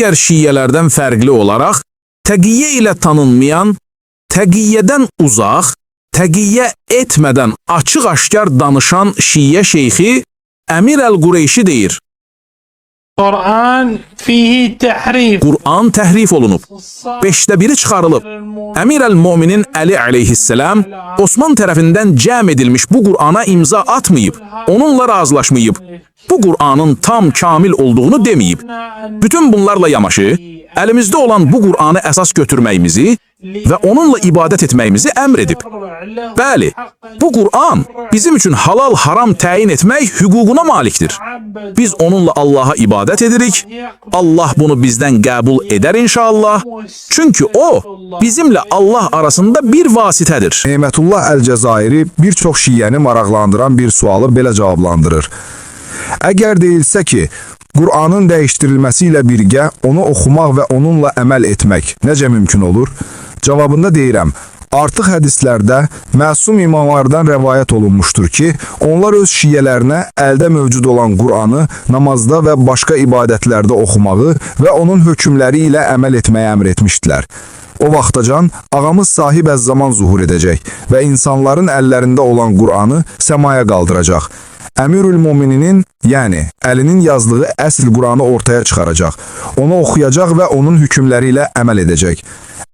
Digər şiələrdən fərqli olaraq təqiyyə ilə tanınmayan, təqiyyədən uzaq, təqiyyə etmədən açıq-aşkar danışan şiə şeyxi Əmir Əl-Qureyşi deyir. قرآن فيه تحريف. Qur'an təhrif olunub. Beşdə biri çıxarılıb. Əmir əl-Möminin Əli əleyhissalam Osman tərəfindən cəm edilmiş bu Qur'ana imza atmayıb, onunla razılaşmayıb. Bu Qur'anın tam kamil olduğunu deməyib. Bütün bunlarla yanaşı, əlimizdə olan bu Qur'anı əsas götürməyimizi və onunla ibadət etməyimizi əmr edib. Bəli, bu Qur'an bizim üçün halal haram təyin etmək hüququna malikdir. Biz onunla Allaha ibadət edirik. Allah bunu bizdən qəbul edər inşallah. Çünki o bizimlə Allah arasında bir vasitədir. Nemətullah Əl-Cəzairi bir çox şiəni maraqlandıran bir sualı belə cavablandırır. Əgər deyilsə ki, Qur'anın dəyişdirilməsi ilə birgə onu oxumaq və onunla əməl etmək necə mümkün olur? Cavabında deyirəm, artıq hədislərdə məsum imamlardan rəvayət olunmuşdur ki, onlar öz şiələrinə əldə mövcud olan Qur'anı namazda və başqa ibadətlərdə oxumağı və onun hökmləri ilə əməl etməyi əmr etmişdilər. O vaxtacan ağamız sahib əz-zaman zuhur edəcək və insanların əllərində olan Qur'anı səmaya qaldıracaq. Əmirül Mömininin, yəni Əlinin yazdığı əsl Qur'anı ortaya çıxaracaq. Onu oxuyacaq və onun hökmləri ilə əməl edəcək.